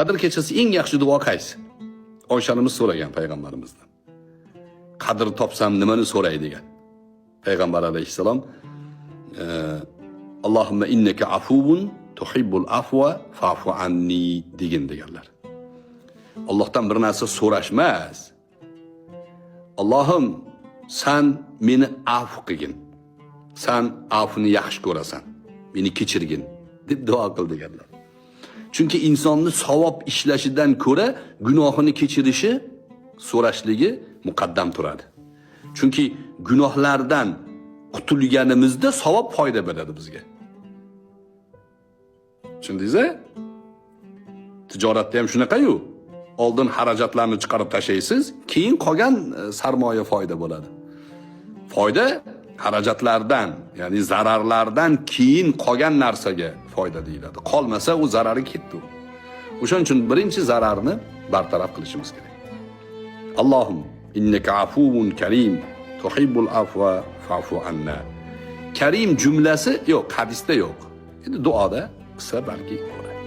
Qadr kechasi eng yaxshi duo qaysi? Oyshanimiz so'ragan payg'ambarimizdan. Qadr topsam nimani so'ray degan. Payg'ambar alayhissalom Allohumma innaka afuvun tuhibbul afwa fa'fu anni degin deganlar. Allohdan bir narsa so'rash emas. Allohim, san meni afv qilgin. San afvni yaxshi ko'rasan. Meni kechirgin deb duo qil deganlar. Chunki insonni savob ishlashidan ko'ra gunohini kechirishi, so'rashligi muqaddam turadi. Chunki gunohlardan qutulganimizda savob foyda beradi bizga. Tushundingiz? Tijoratda ham shunaqa-yu. Oldin xarajatlarni chiqarib tashlaysiz, keyin qolgan sarmoya foyda bo'ladi. Foyda xarajatlardan, ya'ni zararlardan keyin qolgan narsaga foyda deyiladi. Qolmasa u zarari ketdi. O'shaning uchun birinchi zararni bartaraf qilishimiz kerak. Allohum innaka afuvun karim tuhibbul afwa fa'fu anna. Karim jumlasi yo'q, hadisda yo'q. Endi duoda qilsa balki bo'ladi.